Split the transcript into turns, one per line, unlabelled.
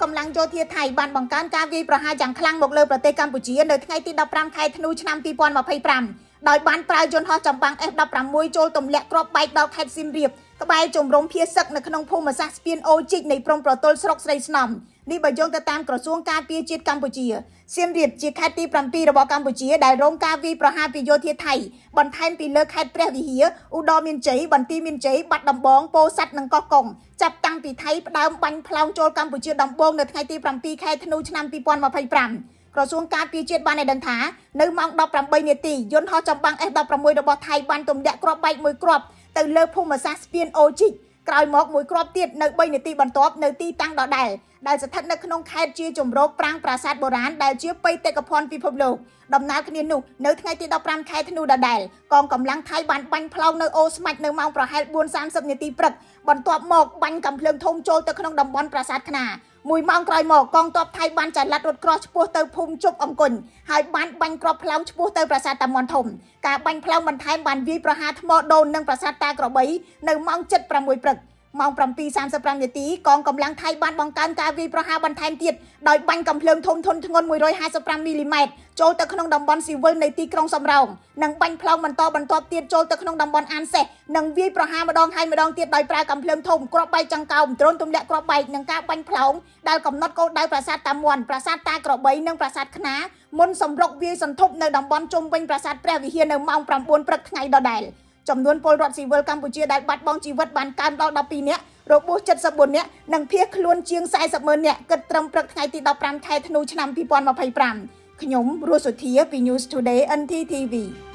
កម្លាំងយោធាថៃបានបង្កើនការវាយប្រហារយ៉ាងខ្លាំងមកលើប្រទេសកម្ពុជានៅថ្ងៃទី15ខែធ្នូឆ្នាំ2025ដោយបានប្រើយន្តហោះចម្បាំង F-16 ចូលទម្លាក់គ្រាប់បែកដល់ខេត្តសៀមរាបក្បែរជំរំភៀសឹកនៅក្នុងភូមិសាស្ត្រស្ពានអូជីកនៃព្រំប្រទល់ស្រុកស្រីស្នំនេះបើយោងទៅតាមក្រសួងការពារជាតិកម្ពុជាសៀមរាបជាខេត្តទី7របស់កម្ពុជាដែលរងការវាយប្រហារពីយោធាថៃបន្ថែមពីលើខេត្តព្រះវិហារឧត្តរមានជ័យបន្ទាយមានជ័យបាត់ដំបងពោធិ៍សាត់និងកោះកុងចាប់តាំងពីថៃផ្ដើមបាញ់ផ្លោងចូលកម្ពុជាដំបូងនៅថ្ងៃទី7ខែធ្នូឆ្នាំ2025ក្រសួងការពារជាតិបានឲ្យដឹងថានៅម៉ោង18នាទីយន្តហោះចម្បាំង F-16 របស់ថៃបានទម្លាក់គ្រាប់បែកមួយគ្រាប់ទៅលើភូមិសាស្ត្រស្ពានអូជីកក្រោយមកមួយគ្រាប់ទៀតនៅ3នាទីបន្ទាប់នៅទីតាំងដដែលដែលស្ថិតនៅក្នុងខេត្តជាជំរកប្រាង្គប្រាសាទបុរាណដែលជាបេតិកភណ្ឌពិភពលោកដំណើរគ្នានោះនៅថ្ងៃទី15ខែធ្នូដដែលកងកម្លាំងថៃបានបាញ់ផ្លោងនៅអូស្មាច់នៅម៉ោងប្រហែល4:30នាទីព្រឹកបន្ទាប់មកបាញ់កាំភ្លើងធំចូលទៅក្នុងតំបន់ប្រាសាទខ្នាមួយម៉ោងក្រោយមកកងទ័ពថៃបានចល័តរថក្រោះឆ្ពោះទៅភូមិជប់អង្គុញហើយបានបាញ់គ្រាប់ផ្លោងឆ្ពោះទៅប្រាសាទតាមាន់ធំការបាញ់ផ្លោងបន្ថែមបានវាយប្រហារថ្មដូននិងប្រាសាទតាក្របីនៅម៉ោង7:06ព្រឹកម៉ោង7:35នាទីកងកម្លាំងថៃបានបង្កើនការវាយប្រហារបន្ថែមទៀតដោយបាញ់កាំភ្លើងធំធុនធ្ងន់155មីលីម៉ែត្រចូលទៅក្នុងតំបន់ស៊ីវិលនៃទីក្រុងសំរោងនិងបាញ់ផ្លោងបន្តបន្ទាប់ទៀតចូលទៅក្នុងតំបន់អានសេះនិងវាយប្រហារម្ដងហើយម្ដងទៀតដោយប្រើកាំភ្លើងធំគ្រាប់បែកចង្កោមដ្រូនទម្លាក់គ្រាប់បែកនិងការបាញ់ផ្លោងដែលកំណត់គោលដៅប្រាសាទតាមាន់ប្រាសាទតាក្របីនិងប្រាសាទខ្នាមុនសម្រុកវាយសន្ធប់នៅតំបន់ជុំវិញប្រាសាទព្រះវិហារនៅម៉ោង9ព្រឹកថ្ងៃដដែលចំនួនពលរដ្ឋស៊ីវិលកម្ពុជាដែលបាត់បង់ជីវិតបានកើនដល់12នាក់របួស74នាក់និងភៀសខ្លួនជាង40ម៉ឺននាក់គិតត្រឹមព្រឹកថ្ងៃទី15ខែធ្នូឆ្នាំ2025ខ្ញុំរស់សុធាពី News Today NTTV។